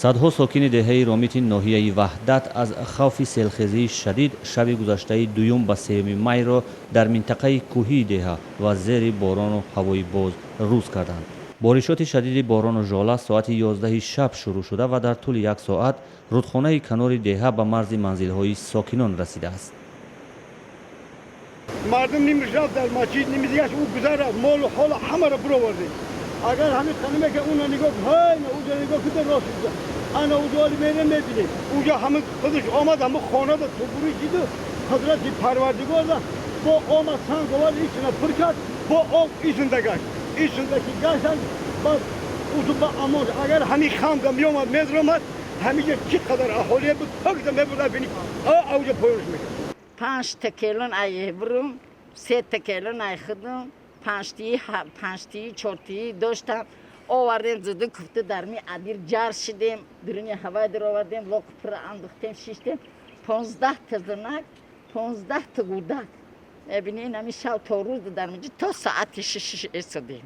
Садҳо сокини деҳаи Ромити ноҳияи Ваҳдат аз хавфи селхезии шадид шаби гузаштаи дуюм ба сеюми майро дар минтақаи кӯҳии деҳа ва зери борону ҳавои боз рӯз карданд. Боришоти шадиди борону жола соати 11-и шаб шурӯъ шуда ва дар тӯли як соат рудхонаи канори деҳа ба марзи манзилҳои сокинон расидааст. Мардум нимаш рафт дар масҷид, ними дигаш ӯ гузар рафт. Молу ҳола ҳамаро буровардем. Агар ҳамин қанime ки уна нигоҳ, ҳай, на уҷа нигоҳ кида, рост уҷа, ана уҷа оли мерем, мебинем, уҷа ҳама худаш омад, ҳама хона да тубури шиду ҳазрати Парвардигор да бо омад, санг овард, ичина пур кард, бо об исунда гашт. Исунда ки гаштан, баъд узу ба амон. Агар ҳамин хамда меомад, медромад, ҳамиҷа чӣ қадар аҳолие буд, покда мебурда, бини ауҷа поёнш мекард. Панҷта келин ай бурум, сета келин ай худум, панҷтии, панҷтии, чортии доштам, овардем, зуду куфта дар ми адир ҷар шидем, дуруни ҳавай даровардем, лоқу пура андохтем, шиштем. 15-та занак, 15-та гудак, мебини, нами шав то рӯз дар миҷи то соати 6 эсодем.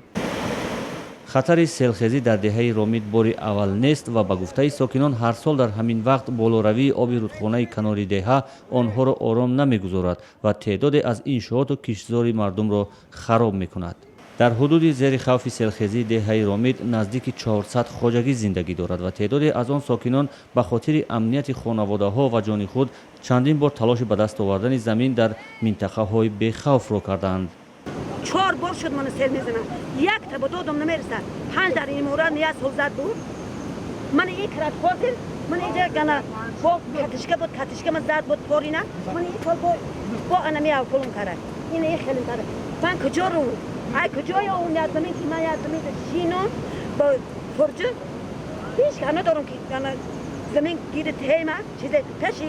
Хатари селхезӣ дар деҳаи Ромит бори аввал нест ва ба гуфтаи сокинон, ҳар сол дар ҳамин вақт болоравии оби рудхонаи канори деҳа онҳоро ором намегузорад ва теъдоде аз иншооту киштзори мардумро хароб мекунад. Дар ҳудуди зери хавфи селхезии деҳаи Ромит наздики 400 хоҷагӣ зиндагӣ дорад ва теъдоде аз он сокинон ба хотири амнияти хонаводаҳо ва ҷони худ чандин бор талоши ба даст овардани замин дар минтақаҳои бехавфро кардаанд. Чор бор шуд, мана сел мезанам, якта ба додам намерасад. Панҷ дар иморат як сол зад буд. Мана ин крат ҳозир, мана инҷа гана бо катишка буд, катишка ма зад буд порина. Мана ин сол бо анами авкулум кара, ина ин хелим кара. Ман куҷо ру, ай куҷоя он як замин ки ман як замин шином бо фурҷу ҳеч ка надорам ки ана замин гири тема чизе. Пеши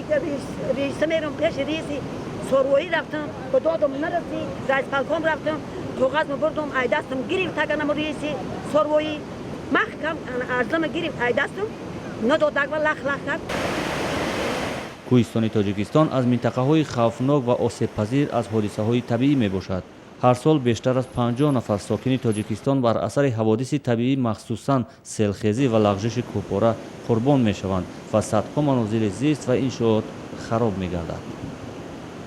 рииса мерам, пеши рииси сорвоӣ рафтам, ба додам нарасид. Райисполком рафтам, коғаз бурдум, ай дастам гирифт. Аганам рииси сорвоӣ маҳкам арзама гирифт, ай дастам надод, аква лах лах кард. Кӯҳистони Тоҷикистон аз минтақаҳои хавфнок ва осебпазир аз ҳодисаҳои табиӣ мебошад. Ҳар сол бештар аз 50 нафар сокини Тоҷикистон бар асари ҳаводиси табиӣ, махсусан селхезӣ ва лағжиши кӯҳпора, қурбон мешаванд ва садҳо манозили зист ва иншоот хароб мегардад.